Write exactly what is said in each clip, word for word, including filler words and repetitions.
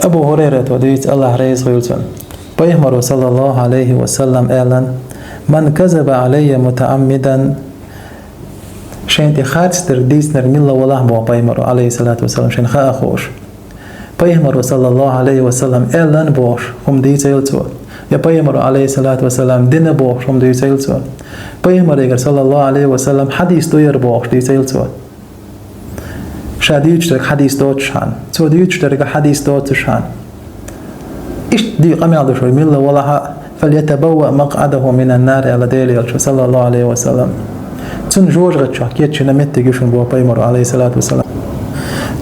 Абу Хурайрата дуьйцу, АллахӀ реза хуьлда цунна. Пайхамаро, саллаллаху Ӏалайхи ва саллам, аьлла: «Ман казаба Ӏалайя мутаӀаммидан». Шайна тӀе харц дерг дийцинарг милла валахь боху пайхамаро, Ӏалайхи салату ва саллам, шайна хаа хууш. Пайхамаро, саллаллаху Ӏалайхи ва саллам, аьлла бохуш хӀума дийцийла цо. Я пайхамаро, Ӏалайхи салату ва саллам, дина бохуш хӀума дийцийла цо. Пайхамарегара, саллаллаху Ӏалайхи ва саллам, хьадис ду яра бохуш дийцийла цо. Ша дуьйцуш дерг хьадис доцуш хьан. Цо дуьйцуш дерг хьадис доцуш хьан. Иштта дика къамел деш вара милла валахь а, «фальятабавваъ макъӀадаху минан нар», аьлла Делан элчано, саллаллаху Ӏалайхи ва саллам. Цунна жожагӀатчохь кечйина меттиг ю шуна боху пайхамаро, Ӏалайхи салату ва саллам.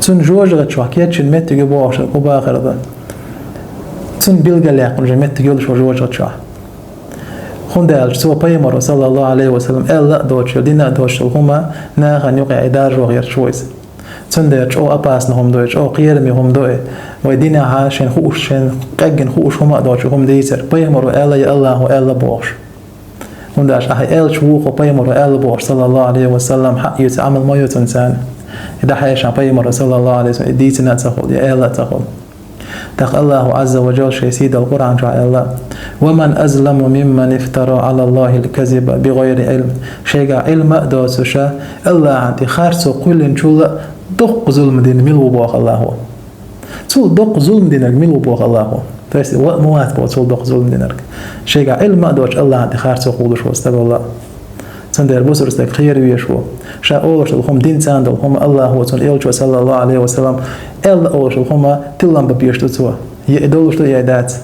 Цунна жожагӀатчохь кечйина меттиг ю бохуш, кху бахар ду. Цунна билгалъяьккхина меттиг йолуш вара жожагӀатчохь. ХӀунда аьлча цо пайхамаро, саллаллаху Ӏалайхи ва саллам, аьлла а доцуш, дина а доцуш долу хӀума нахана юкъахь даржо гӀерташ ву иза. Цундела чӀогӀа опасна хӀума ду и, чӀогӀа кхераме хӀума ду и. Вай динехь шайна хууш, шайна къеггина хууш хӀума а доцуш хӀума дийцар. Пайхамаро аьлла я АллахӀо аьлла бохуш. ХӀунда аьлча ахьа аьллачу вукхо пайхамаро аьлла бохуш, саллаллаху Ӏалайхи ва саллам, хьаъ ю, цу Ӏамал ма йо цунна царна. И дӀахьаьжча пайхамаро, саллаллаху Ӏалайхи ва саллам, и дийцина а ца хуьлу, я аьлла а ца хуьлу. ТӀаккха АллахӀу Ӏазза ва Джалла шен сийдолу Къуръан чохь аьлла: «Ва ман азламу мимман ифтара Ӏала АллахӀил казиба бигӀайри Ӏилм». Шайгахь Ӏилма а доцуша, АллахӀан тӀе харцо кхоьллинчул а доккха зулам дина мила ву боху АллахӀо. Цул доккха зулам динарг мила ву боху АллахӀо. То есть, ва а ма вац боху цул доккха зулам динарг. Шайгахь Ӏилма а доцуш АллахӀан тӀе харцо кхуллуш волу стаг валла. Цундела бусург стаг кхера везаш ву. Ша олуш долу хӀума, дин царна долу хӀума, АллахӀо, цуьнан элчо, саллаллаху Ӏалайхи ва саллам, аьлла олуш долу хӀума тилам бан безаш ду цо. Я и долуш ду, я и дац.